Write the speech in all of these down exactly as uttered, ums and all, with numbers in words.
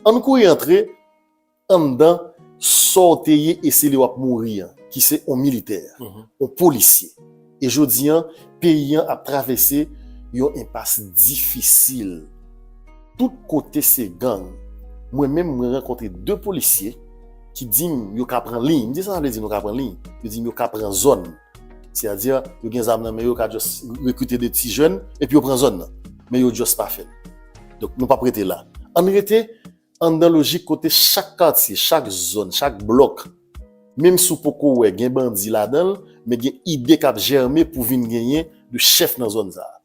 Ann kouri antre anndan sa w te ye e se li w ap mouri an, ki se yon militè, yon polisye. E jodi an, peyi an ap travèse yon enpas difisil. Tout kote se gang. Mwen menm, mwen rankontre de polisye ki di m yo ka pran liy. M di, "Sa sa vle di nou ka pran liy?" Yo di m yo ka pran zòn. Sètadi, yo gen zam nan men yo, ka just rekrite de ti jèn, epi yo pran zòn nan. Men yo just pa fè l. Donk, nou p ap rete la. Ann rete anndan lojik kote chak katye, chak zòn, chak blòk, menm si w poko wè gen bandi ladan l, men gen ide k ap jèmen pou vin genyen de chèf nan zòn sa a.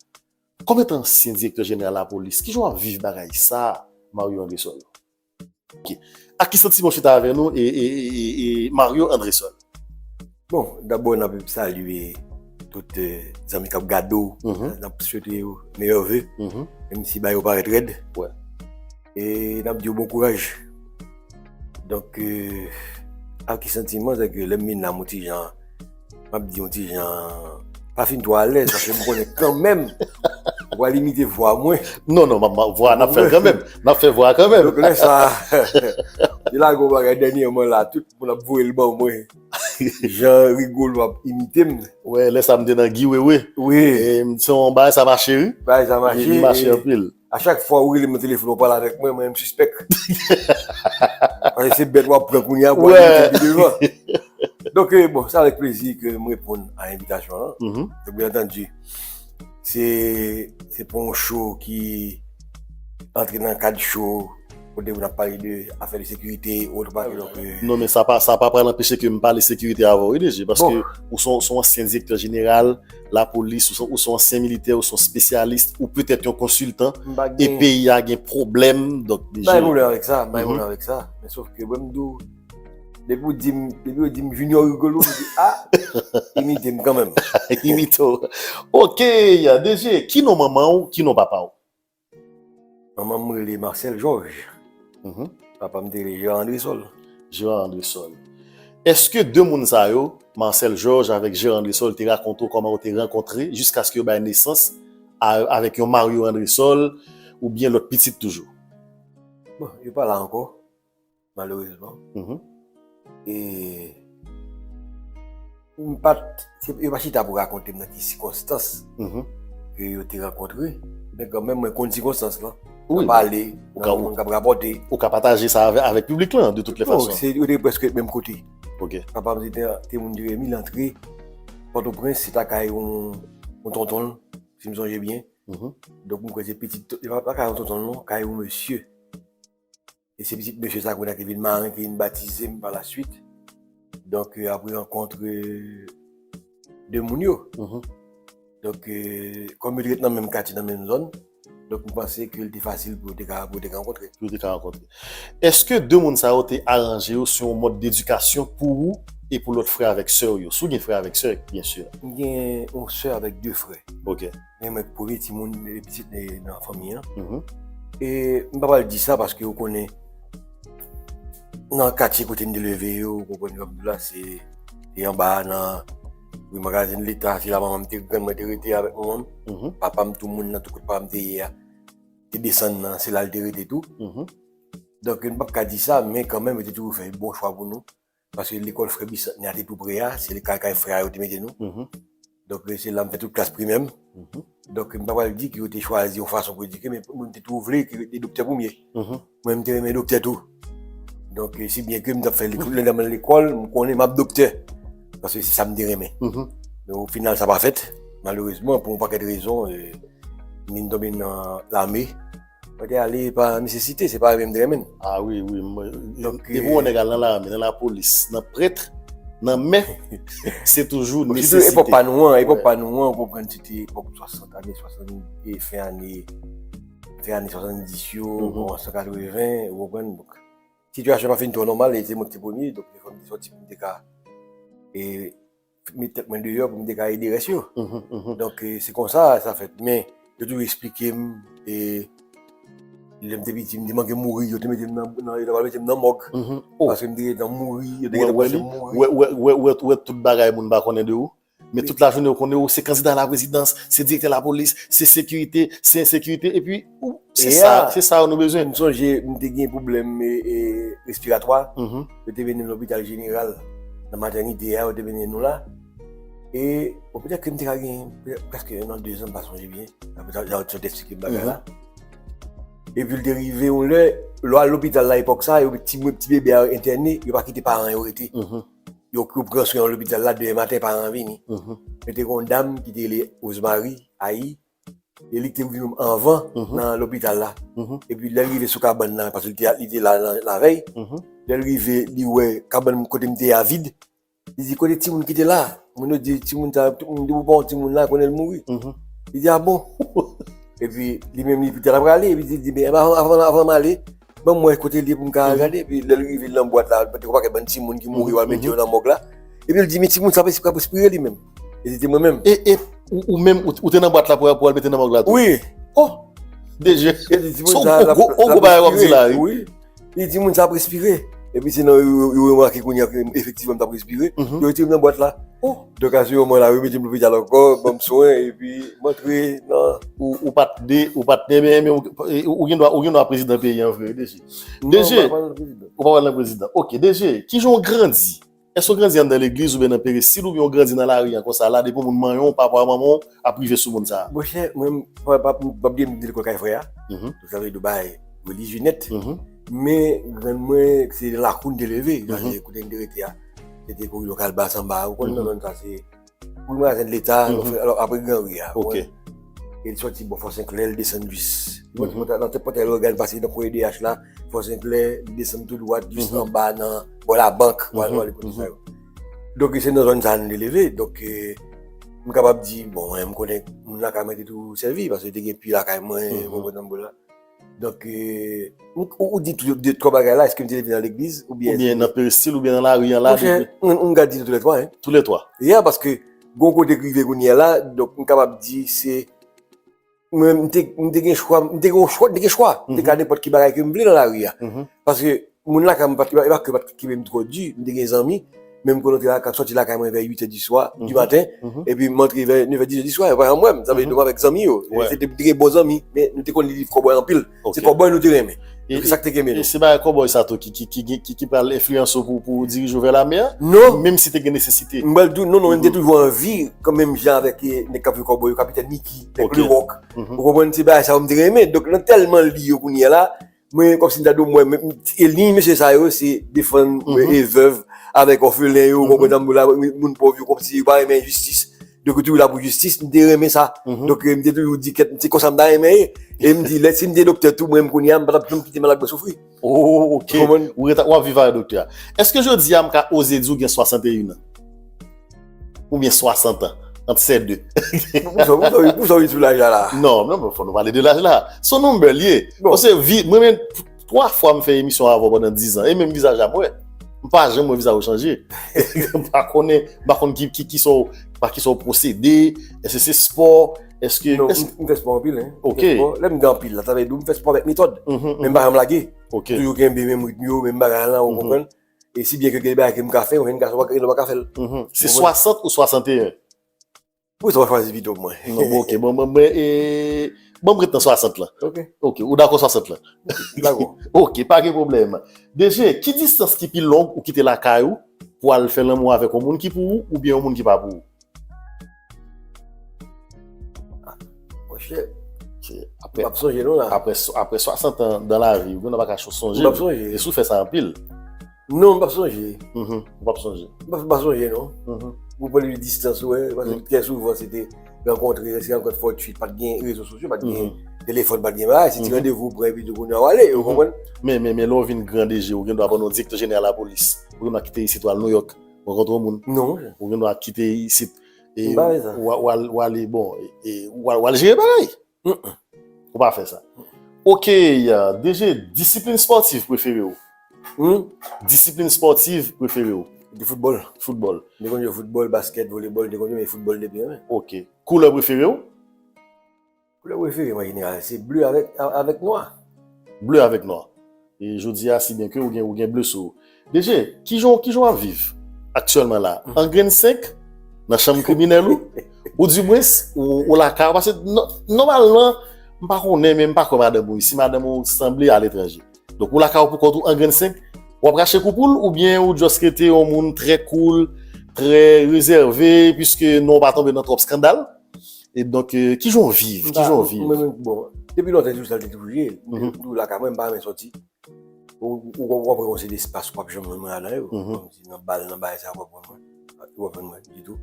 Kòm etan ansyen direktè jeneral lapolis, kijan w ap viv bagay sa a, Mario Andrésol? Ok. Ak ki santiman w chita avè nou, e, e, e, e, e Mario Andrésol? Bon, dabò, n ap salye tout, eh, zanmi k ap gade w. N ap swete yo meyè ve, menm si bagay yo parèt rèd. Wè. E n ap di yo bon kouraj. Donk, eh, ak ki santiman, se ke lè m vin la, m yon ti jan, m ap di yon ti jan, pa fin twò alèz, paske m konnen kanmenm, w a limite vwa mwen. Non, non, m ap, m ap, vwa n ap fè l kanmenm. N ap fè vwa kanmenm. Donk, lè sa, se la gwo bagay dènyèman la, tout moun ap voye l ban mwen. Jan Rigolo ap imite m. Wè, lè sa m te nan Guy Wewe. Wi. E, m, se yon bagay sa mache, wi. Bagay sa mache, li mache e anpil. A chak fwa ou rele m nan telefòn, ou pale avèk mwen, mwen menm sispèk. Paske se bèt w ap pran kounye a pou al mete pi devan. Donk, eh, bon, se avèk plezi ke m reponn a envitasyon an. Donk, byen antandi, se, se pa yon show ki antre nan kad show kote pou n ap pale de afè de sekirite, ou pa, donk, eh, non, men sa pa, sa pa pral anpeche ke m pale sekirite avè w, wi, D G, paske ou se yon, se yon ansyen direktè jeneral lapolis, ou se, ou se yon ansyen militè, ou se yon espesyalis, ou petèt yon konsiltan, e peyi a gen pwoblèm, donk, m pa gen pwoblèm avèk sa, m pa gen pwoblèm avèk sa, men sof ke mwen m di w, depi w di m, depi w di m Junior Rigolo, m di, ah, imite m kanmenm. Imite w. Ok, D G, ki non manman w, ki non papa w? Manman m rele Marcel Georges. Papa m te rele Gérard Andrésol. Gérard Andrésol. Èske de moun sa yo, Marcel Georges avèk Gérard Andrésol, te rakonte w kòman yo te rankontre jiskaske yo bay nesans a, avèk yon Mario Andrésol oubyen lòt pitit toujou? Bon, yo pa la ankò. Malerezman. E m pa t, se, yo pa chita pou rakonte m nan ki sikonstans ke yo te rankontre, men kanmenm mwen konn sikonstans lan. Nan pale, nan moun k ap rapòte. Ou ka pataje sa avè, avèk piblik lan, de toute façon. Non, se, yo te prèske menm kote. Ok. Papa m se te, te moun Jeremi, l antre Pòtoprens, se ta kay yon, yon tonton l, si m sonje byen. Donk, m kwè se pitit, se pa, pa kay yon tonton l non, kay yon mesye. E se pitit mesye sa kounye a ki vin maren, ki vin batize m pa la swit. Donk, euh, apre rankont, euh, de moun yo. Donk, euh, kòm yo te ret nan menm katye, nan menm zòn, donk, m panse ke l te fasil pou yo te ka, pou yo te ka rankontre. Pou yo te ka rankontre. Èske de moun sa yo te aranje yo sou yon mòd dedikasyon pou ou e pou lòt frè avèk sè w yo? Si w gen frè avèk sè, byen si. M gen yon sè avèk de frè. Ok. Men mwen k premye timoun, e, pitit, e, nan fanmi an. E m pa pral di sa paske ou konnen, nan katye kote m te leve yo, ou konprann kòm la, se, se anba a, nan ri Magazin Leta, se la manman m te, grann mwen te rete avèk manman m. Papa m, tout moun nan, tout kote papa m te ye a, te desann nan, se la l te rete tou. Donk, m p ap ka di sa, men kanmenm, yo te toujou fè bon chwa pou nou. Paske lekòl Frè Bisantnè a te tou pre a, se kay, kay frè a yo te mete nou. Donk, se la m fè tout klas primè m. Donk, m pa pral di ke yo te chwazi yon fason pou edike, men moun te toujou vle ke yo te doktè premye. Mwen, m te renmen doktè tou. Donk, si byen ke m t ap fè lekòl, lè m al lekòl, m konnen m ap doktè. Paske se sa m te renmen. Men o final, sa pa fèt. Malerezman, pou yon pakèt rezon, euh, m vin tonbe nan lame. Mwen te ale pa nesesite, se pa renmen m te renmen. Ah wi, wi. Donk, depi yon nèg al nan lame, nan lapolis, nan prèt, nan mè, se toujou nesesite. Sitou epòk pa nou an, epòk pa nou an, ou konprann, se te epòk swasant, ane swasant, e fen ane, fen ane swasanndis yo, kòmanse katreven, ou konprann? Donk, sitiyasyon pa fin twò nòmal, e se mwen ki te premye, donk, fò m te sòti pou m te ka, e, met tèt mwen deyò pou m te ka ede rès yo. Donk, e, se konsa sa fèt. Men, yo toujou eksplike m, e, lè m te piti, m te manke mouri, yo te mete m nan, nan, yo te pral mete m nan mòg. Paske m te gentan mouri, yo te gentan panse m mouri. Wè, wè, wè, wè, wè tout bagay moun pa konnen de ou. Men tout lajounen yo konnen ou se kandida laprezidans, se direktè lapolis, se sekirite, se ensekirite, epi ou, se sa, se sa yo nou bezwen. M sonje m te gen pwoblèm e, e, respiratwa. Yo te mennen m lopital jeneral, nan matènite a, yo te mennen nou la. E, bon, petèt ke m te ka gen prèske yon an, de zan, m pa sonje byen. Apre sa, jan yo te eksplike m bagay la. Epi l te rive yon lè, lè w al lopital la epòk sa, yo ti, ti bebe a entène, yo pa kite paran yo rete. Yo, yo pran swen yo lopital la, demen maten, paran an vini. Men te gen yon dam ki te rele Rosemary Ayi, e li ki te vin anvan nan lopital la. Epi lè l rive sou kabann nan, paske li te, li te la nan lavèy, lè l rive, li wè kabann kote m te ye a vid, li di, "Kote timoun ki te la?" Moun yo di, "Timoun sa, tout moun di, ou pa wè timoun la, konnen l mouri." Li di, "A bon?" Epi li menm, li te prale, epi li di, "Ben, avan, avan, avan m ale, ban m wè kote l ye pou m ka gade." Epi lè l rive nan bwat la, te gen yon pakèt bann timoun ki mouri, yo al mete yo nan mòg la. Epi l di, "Men timoun sa pa ka respire li menm." E se te mwen menm. E, e ou, ou menm, ou, ou te nan bwat la pou, pou al mete nan mòg la tou? Wi. Oh! Deje. Se yon gwo, gwo bagay w ap di la, wi. Li di, "Moun sa ap respire." Epi se nan yo, yo, yo remake kounye a ke efektivman m t ap respire. Yo retire m nan bwat la. Oh! Donk, a se moman la, yo mete m lopital ankò, ban m swen, epi m antre nan... Ou, ou pa t de, ou pa t de, men, men ou, ou gen dwa, ou gen dwa prezidan peyi an vre, Deje. Deje, ou pa pral nan prezidan. Ok, Deje, kijan w grandi? Èske w grandi anndan legliz oubyen nan perestil oubyen w grandi nan lari an konsa la, depi w moun manyen w, papa w, manman w ap rive sou moun sa a? Monchè, mwen, m pa, pa, m p ap gen m te lekòl kay frè a. Donk, sa vle di yon bagay relijye nèt. Men, grann mwen, se lakou n te leve, kote n te rete a. Se te koridò Kalbas anba a, ou konn nan zòn sa, se pou magazen de Leta, alò, apre Gran Ri a. Ok. E l sòti bò Fò Senklè, l desann jis. Li monte nan tèt pòtay Lògàn, pase nan kote D H la, Fò Senklè, li desann tou dwat, jis anba nan bò labank, w al, w al lekòl sa yo. Donk, se nan zòn sa a nou te leve. Donk, eh, m kapab di, bon, mwen, m konnen moun lakay mwen te toujou sèvi, paske te gen pi lakay mwen, ou konprann m la. Donk, eh, ou, ou di tou de twa bagay la, èske m te leve nan legliz, oubyen... Oubyen nan perestil, oubyen nan lari an la? Monchè, m, m ka di toulètwa, hein. Toulètwa? Yeah, paske gon kote k rive kounye a la, donk m kapab di se, mwen, m te, m te gen chwa, m te gen chwa, m te gen chwa. M te ka nenpòt ki bagay ke m vle nan lari a. Paske moun lakay mwen pa t, e pa ke yo pa t kenbe m twò di, m te gen zanmi, men m konn rantre lakay, sòti lakay mwen vè uit è di swa, di maten, epi m antre vè nèf è, dis è di swa, yo pa janm wè m, sa vle di m avèk zanmi yo. Se te, m te gen bon zanmi, men nou te konn li liv kòbòy anpil. Se kòbòy nou te renmen. E, e, e se bagay kòbòy sa tou ki, ki, ki, ki, ki, ki pral enfliyanse w pou, pou w dirije w vè lame a? Non. Menm si te gen nesesite? M pral di w, non, non, men m te toujou anvi, kanmenm jan avèk, eh, nèg k ap jwe kòbòy yo, Kapitèn Miki, nèg Lewòk. Ou konprann, se bagay sa yo m te renmen. Donk, nan tèlman li yo kounye a la, mwen, kòmsi m ta di w, mwen, men, e liy mesye sa yo, se defann, e vèv avèk òfelen yo, ou konprann sa m di w la, moun pòv yo, kòmsi yo pa renmen enjistis. Donk, yo toujou la pou jistis, m te renmen sa. Donk, eh, m te toujou di, kèt, se konsa m ta renmen ye. E m di, lè, si m te doktè tou, mwen, m kounye a, m pa t ap janm kite malad mwen soufri. Oh, ok. Ou konprann? Ou ret, w ap viv avèk doktè a. Èske jodi a, m ka oze di w gen swasannteyen an? Oubyen swasant an? Ant sè de. Pou sa, pou sa, pou sa, wi, sou laj la, la. Non, non, men fò nou pale de laj la. Se yon nonm bèl ye. Bon. Paske vi, mwen menm, twa fwa m fè emisyon avè w pandan diz an. E menm vizaj la, m wè. M pa janm wè vizaj ou chanje. M pa konnen, m pa konn ki, ki, ki sa w, pa ki sa w pwosede. Èske se spò? Èske... Non, m, m fè spò anpil, hein. Ok. M fè spò. Lè m di anpil la, sa vle di m fè spò avèk metòd. Men m pa janm lage. Ok. Toujou kenbe menm ritm yo, menm bagay la, ou konprann? E si byen ke gen de bagay ke m ka fè, yon jèn gason pa, pa ka fè l. Se swasant ou swasanteyen? Pou sa w chwazi pito mwen. Non, bon, ok. Bon, bon, mwen, e, bon, m ret nan swasant lan. Ok. Ok, ou dakò swasant lan? Dakò. Ok, pa gen pwoblèm. Deje, ki distans ki pi long ou kite lakay ou pou al fè lanmou avèk yon moun ki pou ou oubyen yon moun ki pa pou ou? Monchè, m p ap sonje non la. Apre, apre swasant an dan lavi, ou gen dwa pa ka sonje. M p ap sonje. E si w fè sa anpil. Non, m p ap sonje. Ou p ap sonje. M p ap, m p ap sonje non. Ou pale de distans, wè, paske trè souvan se te rankontre, se rankont fòtwit, pa t gen rezo sosyo, pa t gen telefòn, pa t gen bagay, se ti randevou w pran epi tou kounye a w ale, ou konprann? Men, men, men lè w vin gran, Deje, ou gen dwa pandan w direktè jeneral lapolis, ou gen dwa kite isit w al Nouyòk, rankontre yon moun. Non. Ou gen dwa kite isit e w al, w al, bon, e, e w al, w al jere bagay. Ou pa fè sa. Ok, Deje, disiplin espòtiv prefere w? Disiplin espòtiv prefere w? De foutbòl. Foutbòl. M te konn jwe foutbòl, baskèt, volebòl, m te konn jwe, men foutbòl m te pi renmen. Ok. Koulè prefere w? Koulè prefere mwen an jeneral, se ble avèk, avèk nwa. Ble avèk nwa. E jodi a, si byen ke ou gen, ou gen ble sou ou. Deje, kijan, kijan w ap viv aktyèlman la? An grenn senk? nan chanm kriminèl ou, ou dimwens, ou, ou lakay ou, paske nò-, nòmalman, m pa konnen, men m pa kwè madanm ou isi, madanm ou sanble aletranje. Donk, ou lakay ou pou kont ou an grenn senk, w ap rache kou poul, oubyen ou just rete yon moun trè cool, trè rezève, piske non w pa tonbe nan twòp eskandal. E donk, euh, kijan w viv? Kijan w viv? Mwen menm, bon, depi lontan, se sa l te toujou ye. Depi tou lakay mwen, m pa renmen sòti. Ou, ou, ou konprann se de espas w ap janm jwenn mwen ladan yo. Kòmsi nan bal, nan bagay sa, w ap jwenn mwen. Ou ap jwenn mwen ditou.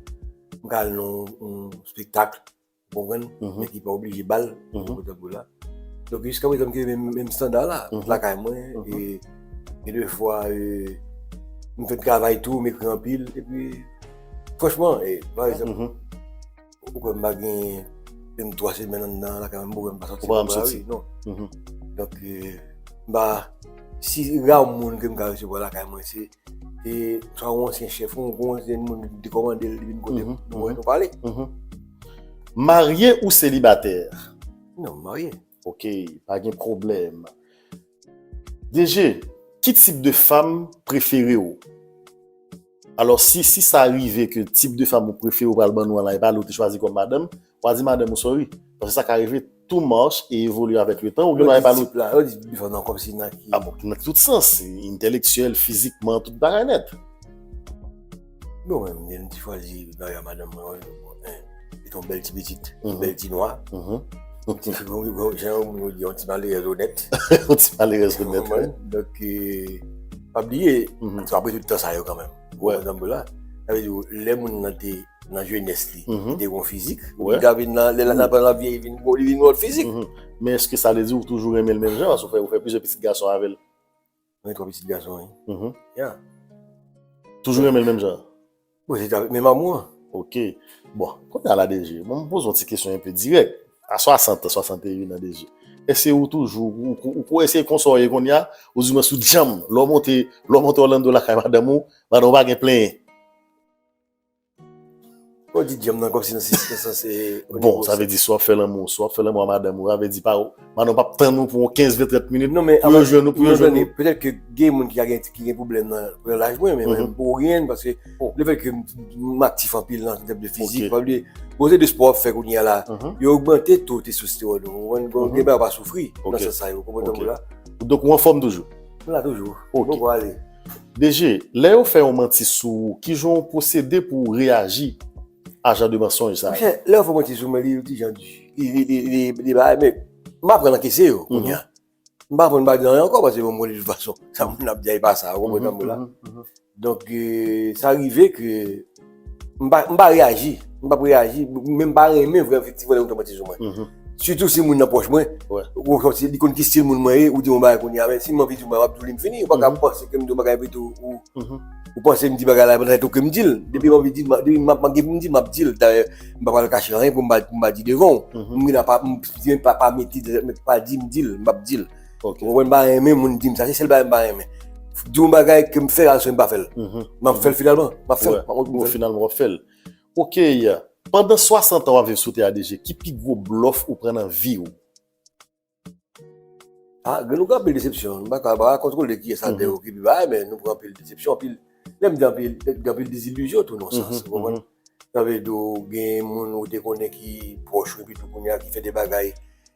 M ka al nan yon, yon spektak, ou konprann? Men ki pa oblije bal, ou konprann la. Donk, jiska prezan, m kenbe menm, menm estanda la. Lakay mwen, e gen de fwa, e, m fè travay tou, m ekri anpil, epi, franchman, e, pa egzanp, ou kwè m pa gen menm twa semèn anndan lakay mwen, m pa kwè m pa sòti. Ou pa janm sòti. Non. Donk, e, m pa, si ra moun ke m ka resevwa lakay mwen, se, e, swa yon ansyen chèf, ou yon ansyen moun ki te kòmande l, li vin kote m, nou wè, nou pale. Marye ou selibatè? Non, m marye. Ok, pa gen pwoblèm. D G, ki tip de fanm prefere w? Alò, si, si sa rive ke tip de fanm ou prefere ou pral ban nou an la, e pa li ou te chwazi kòm madanm, w a di madanm ou sorry. Paske sa ka rive, tout marche et évolue avec le temps, ou gen dwa e pa li. Tip la, yo di tip de fanm nan kòmsi nan ki. Ah bon, nan tout sans, entèlektyèl, fizikman, tout bagay nèt. Bon, mwen, mwen, m te chwazi marye a madanm mwen, wi, bon, en, li te yon bèl ti pitit, yon bèl ti nwa. Yon ti, yon, yon, jan moun yo di, yon ti malerèz onèt. Yon ti malerèz onèt, wi. Donk, e, pa bliye, se apre tout tan sa yo kanmenm. Ou konprann la? Sa vle di, lè moun nan te nan jenès li, li te gon fizik, li ta vin nan, lè l ap vyeyi, li vin, li vin gon lòt fizik. Men èske sa vle di ou toujou renmen l menm jan? Paske ou fè, ou fè plizyè pitit gason avè l. Mwen gen twa pitit gason, wi. Ya. Toujou renmen l menm jan? Bon, se ta, menm amou an. Ok. Bon, kounye a la, D G, bon, m poze yon ti kesyon enpe dirèk. A swasant an, swasanteyen an, D G, èske ou toujou, ou, ou, ou eseye konsòle kounye a, ou di mwen sou djanm, lè w monte, lè w monte Orlando lakay madanm ou, madanm ou pa gen plenyen? Ou di djanm nan kòmsi nan sistans lan se. Bon, sa vle di si w ap fè lanmou, si w ap fè lanmou a madanm ou, sa vle di pa, madanm ou p ap tann ou pou yon kenz, ven, trant minit pou yo jwenn ou, pou yo jwenn ou. Petèt ke gen moun ki ka gen, ki gen pwoblèm nan, nan laj mwen, men mwen m pou ryen, paske lefèt ke m, m aktif anpil nan tèm de fizik, pa bliye, koze de spò w ap fè kounye a la, yo ogmante to testostewòn ou, ou konprann, gen bagay ou pa soufri nan sans sa yo, ou konprann mwen la? Donk ou anfòm toujou? M la toujou. Ok. Bon, pou ale. D G, lè yo fè yon manti sou ou, kijan w pwosede pou w reyaji a jan de mansonj sa yo? Monchè, lè yo fè manti sou mwen, li yon ti jan di. Li, li, li, li, li bagay, men m aprann ankese yo, kounye a. M pa aprann pa di anyen ankò, paske bon, mwen, de tout fason, sa moun ap di a, e pa sa, ou konprann mwen la? Donk, e, sa rive ke m pa, m pa reyaji. M p ap reyaji, men m pa renmen vre, efektivman, lè moun fè manti sou mwen. Sitou si moun nan pwòch mwen, ou konn, li konn ki stil moun mwen ye, ou di yon bagay kounye a, men si m anvi di yon bagay, m ap di w li, m fini. Ou pa ka panse ke m di yon bagay epi tou, ou, ou panse m di bagay la, pandan ke m di l. Depi m anvi di l, depi m ap, m ap, m ap di l, m ap di l. Dayè, m pa pral kache anyen pou m pa, pou m pa di devan w. M gen pa, m, m pa, pa mete, pa di m di l, m p ap di l. Ok. Ou konprann, m pa renmen moun di m sa. Se sèl bagay m pa renmen. Di yon bagay ke m fè, al swen m pa fè l. M ap fè l finalman. M ap fè l. Wè. Bon, finalman, w ap fè l. Ok. Pandan swasant an w ap viv sou tè a, D G, ki pi gwo blòf ou pran nan vi w? Ah, gen nou gen anpil desepsyon. M pa ka, pa ka kontwole kiyès ladan yo ki pi bagay, men nou pran anpil desepsyon, anpil, lè m di anpil, gen anpil dezilizyon tou nan yon sans, ou konprann? Sa vle di w gen moun ou te konnen ki pwòch ou, epi tou kounye a ki fè de bagay,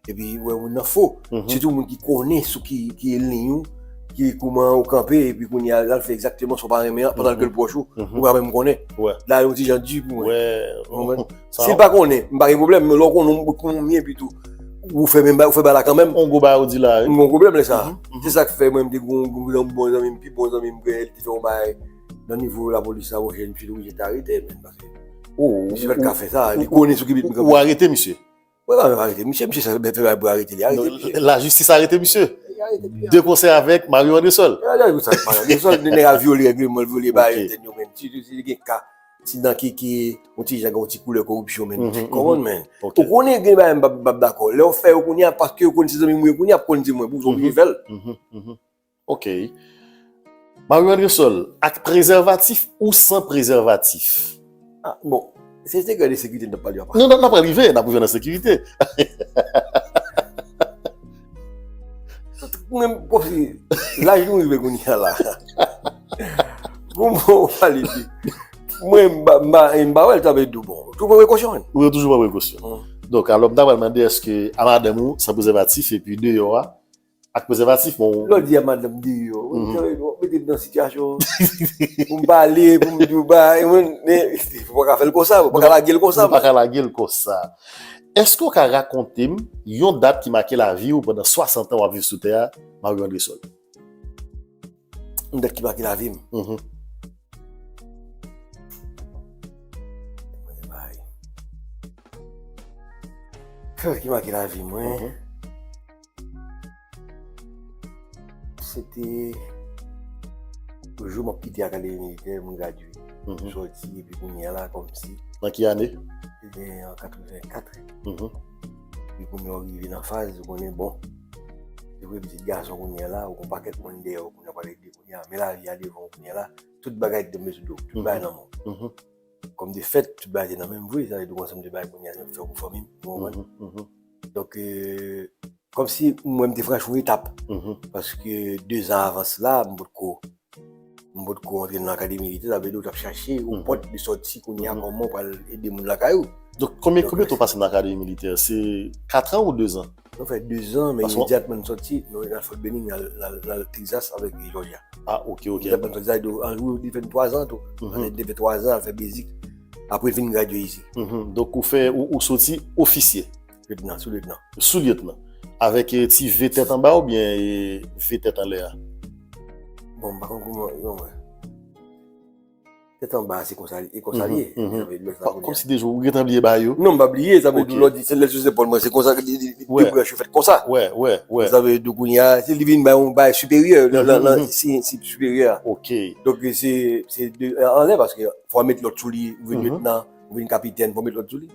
epi wè moun nan fo. Sitou moun ki konnen sou ki, ki liy ou, ki kouman ou kanpe, epi kounye a, l al fè egzakteman sa w pa renmen an, pandan ke l pwòch ou, ou pa menm konnen. La, yon ti jan di pou mwen. Ou konprann? Si l pa konnen, m pa gen pwoblèm, men lè w konnen, ou konnen byen, epi tou, ou fè menm ba-, ou fè bagay la kanmenm. On gwo bagay ou di la, wi. M gon pwoblèm lè sa. Se sa k fè mwen, m te gon, gon bon zanmi m, pi bon zanmi m, li te fè yon bagay nan nivo lapolis la, monchè, misye te oblije te arete, men, paske misye pa t ka fè sa, li konnen sou ki bit m kanpe. Ou arete misye? Mwen pa menm arete misye, misye sa fè bagay pou arete li, arete misye. Lajistis arete misye. De konsè avèk Mario Andresol. Mario Andresol, nèg la vyole règleman, l vyole bagay entèn yo menm. Si, si li gen ka, si nan ki, ki, yon ti jan, yon ti koulè koripsyon menm. Come on, man. Ou konnen gen bagay m p ap, p ap dakò. Lè w fè yo kounye a, paske yo konn se zanmi m ye kounye a, ap konn se mwen, pou sa w oblije fè l. Ok. Mario Andresol, ak prezèvatif ou san prezèvatif? Ah, bon, se sekrè de sekirite n ap pale apa. Non, non, n ap rive, n ap rive nan sekirite. Menm, kòmsi, laj nou rive kounye a la. Bon, bon, pale de Mwen, m ba, m ba, m ba wè l ta vle di w bon. Toujou pran prekosyon, wi. Ou yo toujou pran prekosyon. Donk, alò, m ta pral mande, èske a madanm ou, san prezèvatif, epi deyò a, ak prezèvatif, bon. Lè w di a madanm deyò, mwen mete m nan sitiyasyon pou m pale, pou m di w bagay, mwen, men, ou pa ka fè l konsa, ou pa ka lage l konsa. Ou pa ka lage l konsa. Èske w ka rakonte m yon dat ki make lavi w pandan swasant an w ap viv sou tè a, Mario Andrésol? Yon dat ki make lavi m. Yon dat ki make lavi mwen. Se te jou m ap kite akademi militè, mwen gradye. M sòti, epi kounye a la, kòmsi. Nan ki ane? Se te an katrevenkat. Epi kounye a, w rive nan faz, ou konnen, bon, se vre, pitit gason kounye a la, ou gon pakèt moun dèyè w, kounye a pral ede kounye a, men lavi a devan w kounye a la, tout bagay tonbe sou do w, tout bagay nan men w. Kòm de fèt, tout bagay te nan men m vre, sa vle di gon ansanm de bagay kounye a, m ap fè pou fanmi m, ou konprann? Donk, kòmsi m wè m te franchi yon etap. Paske dezan avan sila, m potko, m potko antre nan akademi militè, sa vle di w t ap chache yon pòt de sòti kounye a, kòman w pral ede moun lakay ou. Donk, konbyen, konbyen tan w pase nan akademi militè? Se katran ou dezan? Nou fè dezan, men imedyatman n sòti, nou al Fort Benning, n al, n al, n al Texas avèk Georgia. Ah, ok, ok. Imedyatman n sòti, sa vle di, an jou, li fè n twazan tou. Li fè twazan, al fè basic. Apre, vin gradye isi. Donk, ou fè, ou, ou soti ofisye? Lyetnan, sou-lyetnan. Sou-lyetnan. Avèk eh, ti V tèt anba oubyen eh, V tèt anlè a? Bon, m pa konn kouman, non, mwen. Tèt anba, se konsa, e konsa li ye. Kòmsi deja ou gentan bliye bagay yo. Non, m pa bliye, sa vle di lè w di se lè sou zepòl mwen, se konsa ke li, li, li, li branche fèt konsa. Wè, wè, wè. Sa vle di kounye a, se li vin bay yon bagay siperyè, nan, nan, nan, si, si siperyè a. Ok. Donk, se, se de, anlè, paske fò w met lòt sou li, ou vin lyetnan, ou vin kapitèn, fò w met lòt sou li.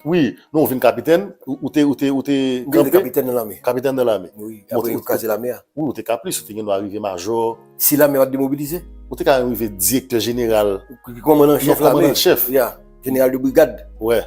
Wi, non, ou vin kapitèn, ou, ou te, ou te, ou te kanpe. Kapitèn nan lame. Kapitèn nan lame. Wi, apre yo kraze lame a. Wi, ou te ka plis, ou te gen dwa rive majò. Si lame a pa t demobilize. Ou te ka menm rive direktè jeneral. Kòmandan chèf lame. Kòmandan chèf. Ya, jeneral de brigad. Wè.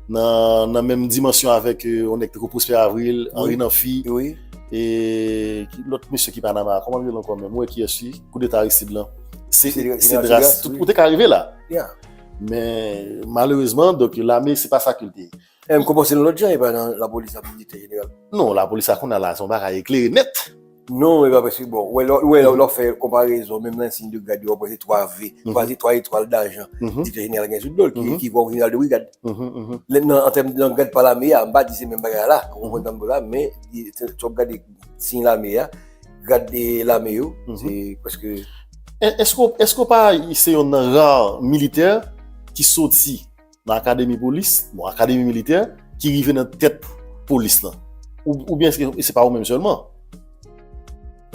Nan, nan menm dimansyon avèk eh, yon nèg tankou Prosper Avril, Henri Namphy. Wi. E ki lòt mesye ki Panama a, kòman l rele ankò menm? Ou wè kiyès li? Koudeta Aristide lan. Se, se Dras. Ou te ka rive la. Ya. Men malerezman, donk lame, se pa sa ke l te ye. M konprann se yon lòt jan, e pa nan lapolis la pou direktè jeneral. Non, lapolis la kounye a la, se yon bagay eklere nèt. Non, e pa prèske bon. Ou wè, lè w fè konparezon, menm nan ensiy de grad yo, w ap wè se twa V, twa, se twa etwal dajan direktè jeneral gen sou do l, ki, ki bon jeneral de brigad. Lè, nan, an tèm nan grad pa lame a, m pa di se menm bagay la, ou konprann sa m di w la, men se w ap gade siy lame a, grad de lame yo, se prèske. Èske, èske w pa se yonn nan ra militè ki soti nan akademi polis, bon, akademi militè, ki rive nan tèt polis lan? Ou, oubyen se, se pa ou menm sèlman?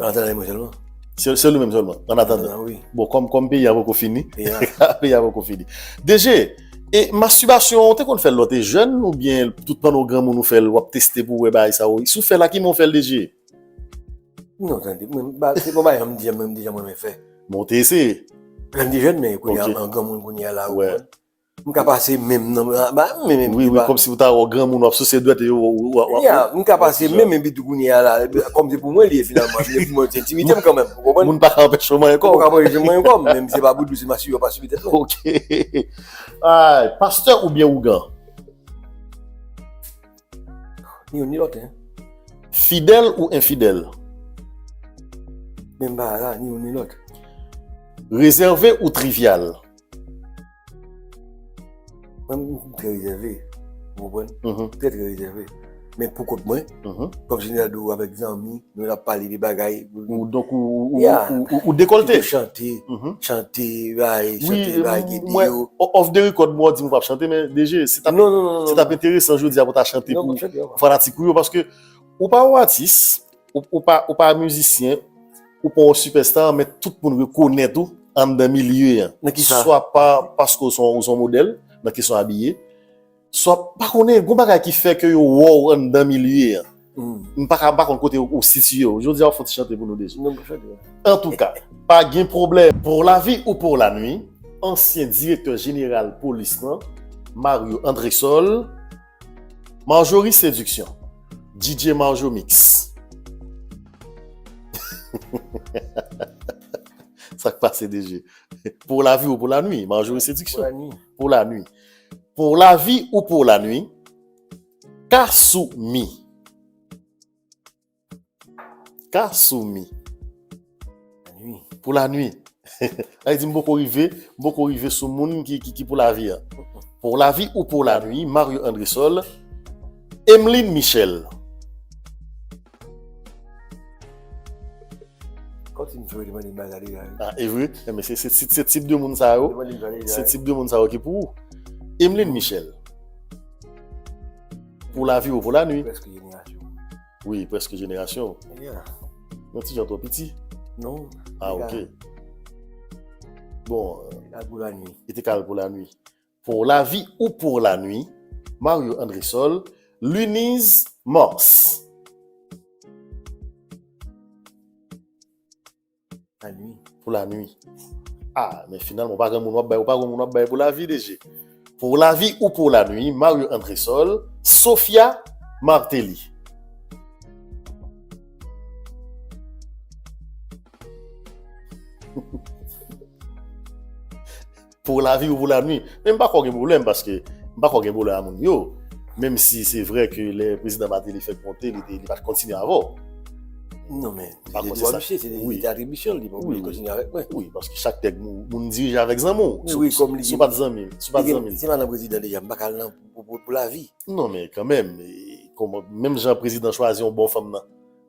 An atandan, mwen sèlman. Se, se ou menm sèlman, an atandan. An atandan, wi. Bon, kòm, kòm peyi a poko fini, peyi a poko fini. D J, e mastibasyon, ou te konn fè l lè w te jèn, oubyen tout pandan w granmoun ou fè l, w ap teste pou w wè bagay sa yo? Si w fè l, a ki men w fè l, D J? Non, tande, mwen, ba, se pa bagay m di, mwen, m di, mwen, mwen fè. Men w te eseye? Lè m te jèn, men kounye a, m granmoun kounye a la, ou konprann? M ka pase men m nan, ba, men, men, wi, wi, kòmsi ou ta wè granmoun w ap souse dwèt e w, w, w, w, ya, m ka pase men m, epi tou kounye a la, kòm se pou mwen li ye finalman, se pou mwen, se entimite m kanmenm, ou konprann? Moun pa ka anpeche w manyen kò w. Ou pa ka anpeche m manyen kò m, men se pa pou di w se masive w ap masive tèt mwen. Ok. Ay, pastè oubyen ougan? Ni youn ni lòt, en. Fidèl ou enfidèl? Menm bagay la, ni youn ni lòt. Rezève ou trivyal? Mwen, m trè rezève. Ou konprann? Trè, trè rezève. Men pou kont mwen, kòm jeneral di w avèk zanmi, nou ap pale de bagay. Ou, donk, ou, ou, ou, ou, ou dekòlte. Chante, chante, bay, chante, bay, gede yo. Off the record, mwen w di m w p ap chante, men D J, se t ap, se t ap enteresan jodi a pou w ta chante pou fanatik ou yo, paske ou pa yon atis, ou, ou pa, ou pa mizisyen, ou pa yon sipèsta, men tout moun rekonèt ou anndan milye an. Nan ki sa? Swa pa, paske w se yon, w se yon modèl, nan kesyon abiye, swa pa konnen, gon bagay ki fè ke yo wè w anndan milye an. M pa ka, m pa konn kote ou, ou sitiye w. Jodi a w fè yon ti chante pou nou deja. Non, m pa chante. Antouka, pa gen pwoblèm. Pour la vie ou pour la nuit, ansyen direktè jeneral polis lan, Mario Andrésol, Marjorie Séduction, D J Marjo Mix. Sa k pase, D G? Pou lavi ou pou lanwi? Marjorie Séduction. Pou lanwi. Pou lanwi. Pou lavi ou pou lanwi? Kasumi. Kasumi. Lanwi. Pou lanwi. Sa vle di m poko rive, m poko rive sou moun ki, ki, ki pou lavi a. Pou lavi ou pou lanwi? Mario Andrésol. Emeline Michel. Kòmsi m te mande m bagay deja, wi. Ah, e vre? Enben, se, se, se, se tip de moun sa yo. Te mande m bagay deja, se wi. Tip de moun sa yo ki pou ou. Emeline Michel. Pou lavi ou pou lanwi? Prèske jenerasyon. Wi, prèske jenerasyon. Yeah. Yon ti jan twò piti? Non. Ah, ok. Bon, li te ka al pou lanwi. Pou lavi ou pou lanwi? Mario Andrésol, Lunise Mars. Lanwi. Pou lanwi. Ah, men finalman, ou pa gen moun w ap bay, ou pa gen moun w ap bay pou lavi, D G. Pou lavi ou pou lanwi? Mario Andrésol, Sophia Martelly. Pou lavi ou pou lanwi? Men m pa kwè gen pwoblèm, paske m pa kwè gen pwoblèm a moun yo. Menm si se vre ke lè prezidan Martelly fèk monte, li te, li pa t kontinye avè w. Non, men, se dwa misye, se, wi, se atribisyon l, li pa oblije kontinye avèk mwen. Wi, paske chak nèg, moun, moun dirije avèk zanmi w. Si w pa t zanmi, si w pa t zanmi. Se madanm prezidan deja, m pa ka al nan pou, pou, pou, pou lavi. Non, men kanmenm, e, kòman, menm jan prezidan chwazi yon bon fanm nan,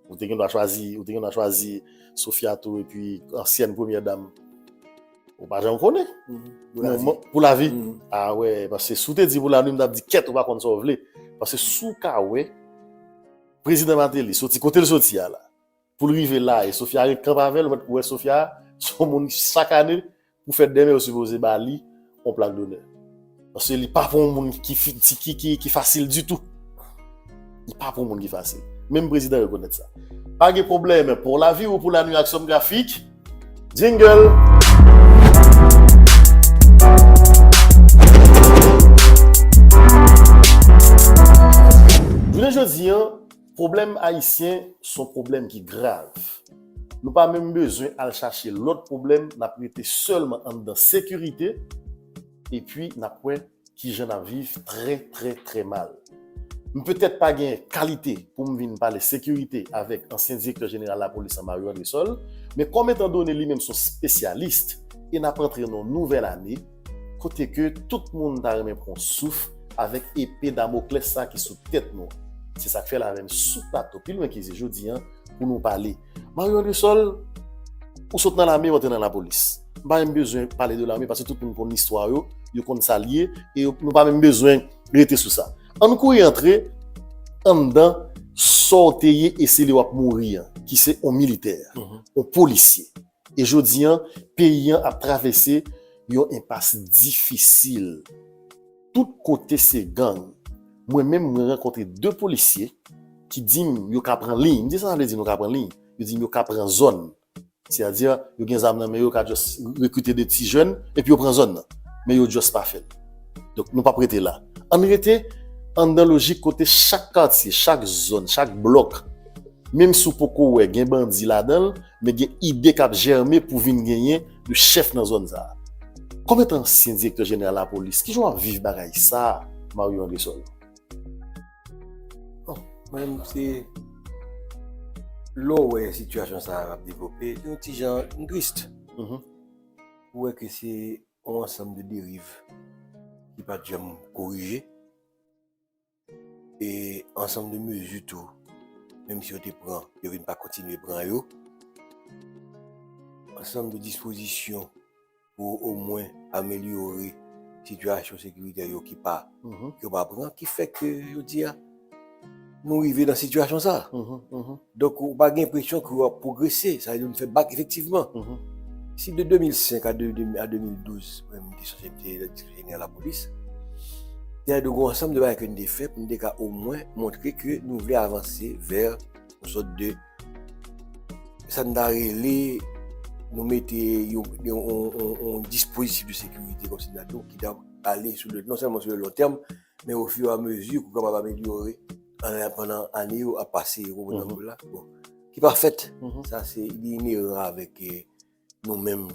ou te gen dwa chwazi, ou te gen dwa chwazi Sophia tou, epi ansyèn premyè dam. Ou pa janm konnen. Pou lavi. Pou lavi. Ah wè, paske si w te di pou lanwi, m t ap di kèt, ou pa konn sa w vle. Paske si w ka wè, prezidan Martelly, soti kote l soti a la, pou l rive la, e Sophia ret kanpe avè l, ou mèt wè Sophia, se yon moun chak ane, pou fèt dèmen, yo sipoze ba li yon plak donè. Paske li pa pou yon moun ki, fi- ki, ki, ki, ki fasil ditou. Li pa pou yon moun ki fasil. Menm prezidan rekonèt sa. Pa gen pwoblèm, pou lavi ou pou lanwi ak Sòm Grafik. Jingle! Jounen jodi an, pwoblèm ayisyen se yon pwoblèm ki grav. Nou pa menm bezwen al chache lòt pwoblèm, n ap rete sèlman anndan sekirite, epi n ap wè kijan n ap viv trè, trè, trè mal. M petèt pa gen kalite pou m vin pale sekirite avèk ansyen direktè jeneral lapolis la, Mario Andrésol, men kòm etan done li menm se yon espesyalis, e n ap antre nan yon nouvèl ane, kote ke tout moun ta renmen pran souf avèk epe Damoklès sa ki sou tèt nou. Se sa k fè l avè m sou plato, pi lwen ke zye jodi an, pou nou pale. Mario Andrésol, ou sot nan lame, ou antre nan lapolis. M pa menm bezwen pale de lame, paske tout moun konn istwa yo, yo konn sa l ye, e yo- nou pa menm bezwen rete sou sa. Ann kouri antre anndan sa w te ye e se li w ap mouri an, ki se yon militè, yon polisye. E jodi an, peyi an ap travèse yon enpas difisil. Tout kote se gang. Mwen menm, mwen rankontre de polisye ki di m yo ka pran liy. M di, "Sa sa vle di nou ka pran liy?" Yo di m yo ka pran zòn. Sètadi, yo gen zam nan men yo, yo ka just rekrite de ti jèn, epi yo pran zòn nan. Men yo just pa fè l. Donk, nou p ap rete la. Ann rete anndan lojik kote chak katye, chak zòn, chak blòk, menm si w poko wè gen bandi ladan l, men gen ide k ap jèmen pou vin genyen de chèf nan zòn sa a. Kòm etan ansyen direktè jeneral lapolis, kijan w ap viv bagay sa a, Mario Andrésol? Bon, mwen menm, se lè w wè sitiyasyon sa a ap devlope, se yon ti jan m tris. Ou wè ke se yon ansanm de deriv ki pa t janm korije. E ansanm de mezi tou, menm si yo te pran, yo vin pa kontinye pran yo. Ansanm de dispozisyon pou omwen amelyore sitiyasyon sekiritè yo ki pa, ki yo pa pran, ki fè ke jodi a, nou rive nan sitiyasyon sa a. Donk, ou pa gen enpresyon ke w ap pwogrese, sa vle di nou fè bak efektivman. Si de de mil senk a de, de, a de mil douz, mwen, m te chanje, m te direktè jeneral lapolis, te gen yon ansanm de bagay ke n te fè pou n te ka omwen montre ke nou vle avanse vè yon sòt de, sa n ta rele, nou mete yon, yon, yon, yon, yon dispozitif de sekirite kòmsi n ta di, ki ta ale sou le, non sèlman sou le long tèm, men ofiramezi pou kapab amelyore an, pandan ane yo ap pase, ou konprann la? Bon, ki pa fèt. Sa se, li ineran avèk, eh, nou menm,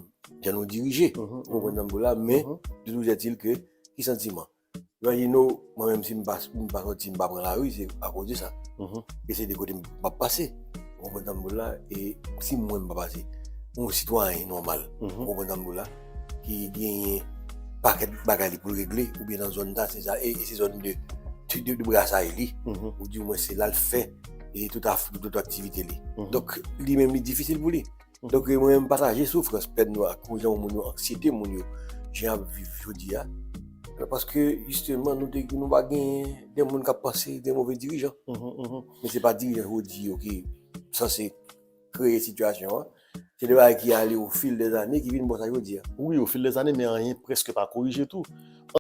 jan nou dirije. Ou konprann sa m di w la, men, de tout etil ke, ki santiman? Imajine w, mwen menm, si m pa, m pa sòti, m pa pran lari, se akoz de sa. E se de kote m ap pase. Ou konprann sa m di w la? E si mwen m pa pase, yon sitwayen nòmal, ou konprann sa m di w la, ki genyen pakèt bagay li pou l regle, oubyen nan zòn sa, se sa, e, e se zòn de, de, de brasay li, ou di mwen se la l fè, e tout af-, tout aktivite li. Donk, li menm, li difisil pou li. Donk, mwen menm, pataje soufrans, pèn nou ak jan moun yo, anksiyete moun yo, jan y ap viv jodi a. Paske, jisteman, nou te, nou pa gen de moun k ap panse de move dirijan. Men se pa dirijan jodi yo ki sanse kreye sitiyasyon an. Se de bagay ki ale au fil des années, ki vin bon sa jodi a. Wi, au fil des années, men anyen prèske pa korije tou.